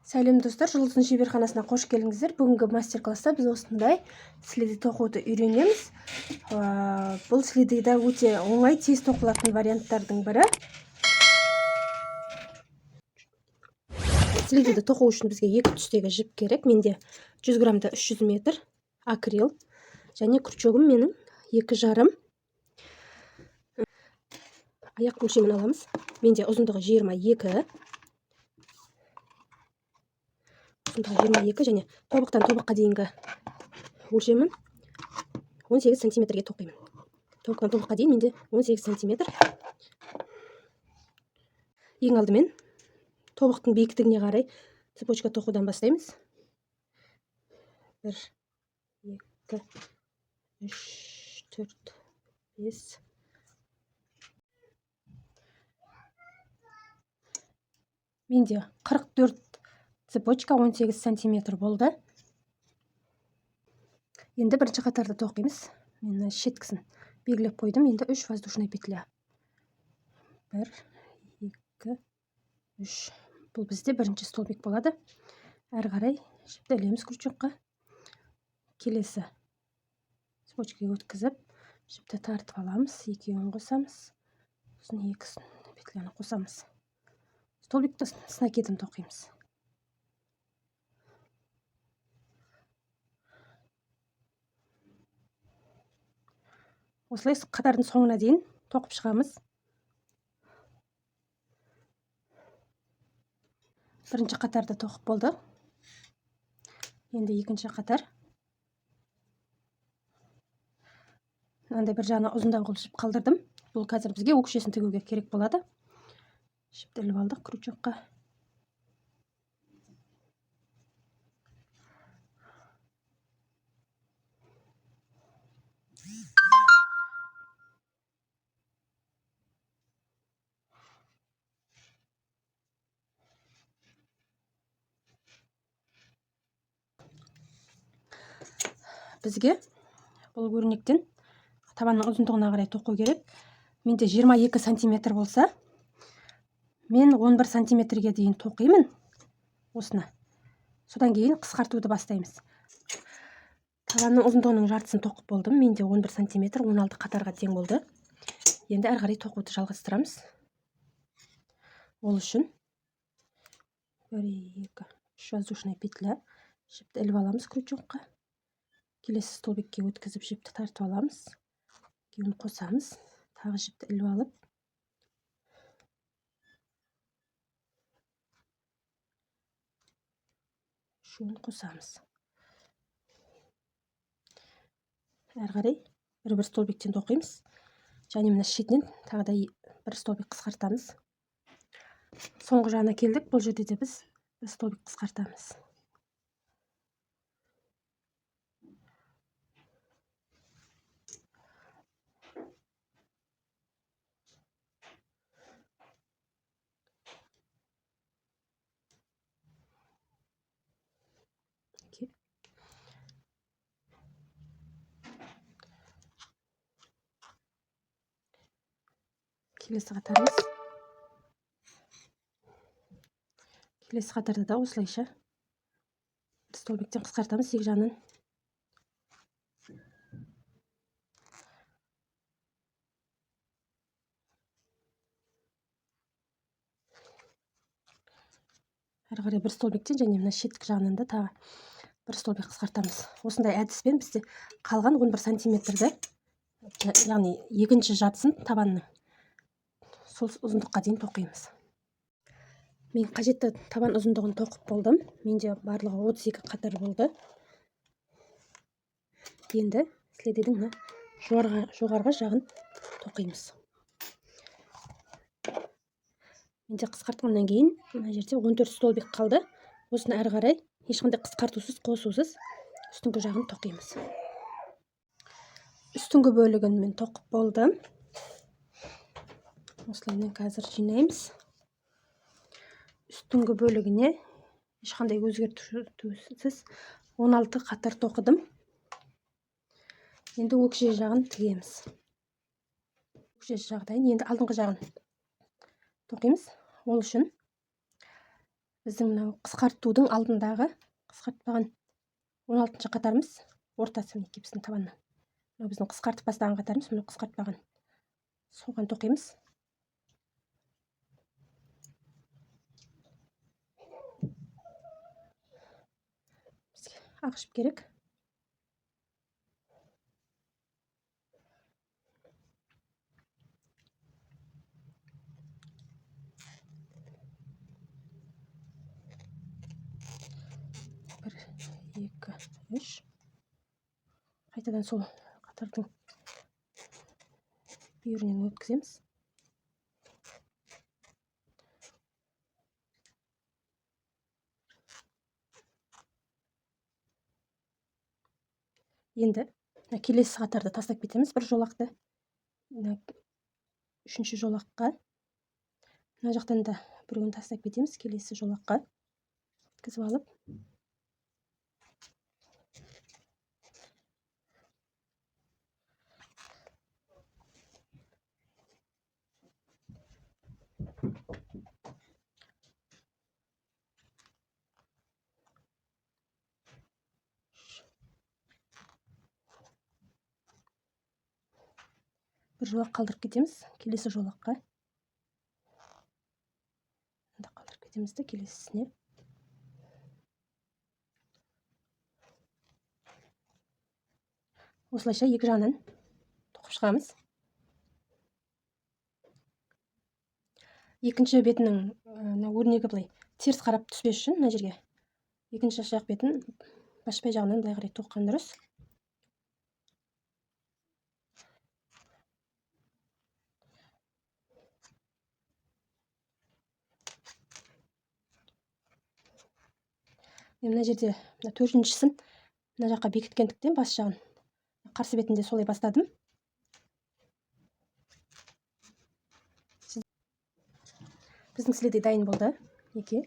Сәлем, достар! Жұлдыздың шеберханасына қош келдіңіздер. Бүгінгі мастер-класста біз осындай следы тоқуды үйренеміз. Бұл следы да өте оңай, тез тоқылатын варианттардың бірі. Следіді тоқу үшін бізге екі түстегі жіп керек. Менде 100 граммда 300 метр акрил және крючогым менің 2,5. Аяқ өлшемін аламыз. Менде ұзындығы 22. Ұзындығы 22 және тобықтан тобыққа дейінгі өлшемім 18 сантиметрге тоқимын. Тобықтан тобыққа дейін менде 18 сантиметр. Ең алдымен тобықтың биіктігіне қарай цепочка тоқудан бастаймыз. 1, 2, 3, 4, 5. Менде 44 цепочка 18 сантиметр болды. Енді бірінші қатарды тоқимыз. Мен мына шеткісін белгілеп қойдым. Енді 3 воздушная петля. 1, 2, 3. Бұл бізде бірінші столбик болады. Әрі қарай жіпті ілеміз крючокқа. Келесі цепочкаға өткізіп, жіпті тартып аламыз, екеуін қосамыз. Сосын екі петляны қосамыз. Столбикті с накидом тоқимыз. Осылай қатардың соңына дейін тоқып шығамыз. Бірінші қатарды тоқып болды. Енді екінші қатар. Мынандай бір жағына ұзындау қылып жіп қалдырдым. Бұл қазір бізге өкшесін тігуге керек болады. Жіпті іліп алдық крючокқа. Бізге бұл өрнектен табанның ұзындығына қарай тоқу керек. Менде 22 сантиметр болса, мен 11 сантиметрге дейін тоқимын осыны. Содан кейін қысқартуды бастаймыз. Табанның ұзындығының жартысын тоқып болдым. Менде 11 сантиметр 16 қатарға тең болды. Енді әрі қарай тоқуды жалғастырамыз. Ол үшін 1, 2, 3 воздушная петля, жіпті іліп аламыз крючокқа. Келесі столбикке өткізіп жіпті тартып аламыз, екеуін қосамыз, тағы жіпті іліп алып, үшеуін қосамыз. Әрі қарай бір-бір столбиктен тоқимыз және мына шетінен тағы да бір столбик қысқартамыз. Соңғы жағына келдік. Бұл жерде де біз бір столбик қысқартамыз. Келесі қатарымыз. Келесі қатарда да осылайша бір столбиктен қысқартамыз екі жағынан. Әрі қарай бір столбиктен және мына шеткі жағынан да тағы бір столбик қысқартамыз. Осындай әдіспен бізде қалған 11 сантиметрді, яғни екінші жартысын табанның сол ұзындыққа дейін тоқимыз. Мен қажетті табан ұзындығын тоқып болдым. Менде барлығы 32 қатар болды. Енді следідің мына жоғарғы жағын тоқимыз. Менде қысқартқаннан кейін мына жерде 14 столбик қалды. Осыны әрі қарай ешқандай қысқартусыз, қосусыз үстіңгі жағын тоқимыз. Үстіңгі бөлігін мен тоқып болдым. Осылайынан қазір жинаймыз. Үстіңгі бөлігіне ешқандай өзгертусіз 16 қатар тоқыдым. Енді өкше жағын тігеміз. Өкше жағы дайын. Енді алдыңғы жағын тоқимыз. Ол үшін Біздің мынау қысқартудың алдындағы қысқартпаған 16-шы қатарымыз ортасы, мінекей, біздің табанның. Мынау біздің қысқартып бастаған қатарымыз, мынау қысқартпаған. Соған тоқимыз. Бізге ақ жіп керек. Бір, екі, үш. Қайтадан сол қатардың бүйірінен өткіземіз. Енді келесі қатарды тастап кетеміз бір жолақты. Мына үшінші жолаққа, мына жақтан да біреуін тастап кетеміз, келесі жолаққа өткізіп алып. Бір жолақ қалдырып кетеміз келесі жолаққа. Мында қалдырып кетеміз де келесісіне. Осылайша екі жағынан тоқып шығамыз. Екінші бетінің мына өрнегі былай теріс қарап түспес үшін мына жерге екінші жақ бетін башпай жағынан былай қарай тоққан дұрыс. Мен мына жерде мына төртіншісін мына жаққа бекіткендіктен бас жағын қарсы бетінде солай бастадым. Біздің сіледей дайын болды. Неке?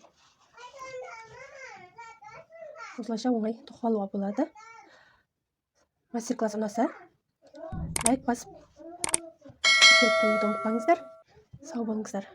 Осылайша оңай тоқып алуға болады. Мастер-класс ұнаса, лайк басып, тіркеліп қоюды ұмытпаңыздар. Сау болыңыздар.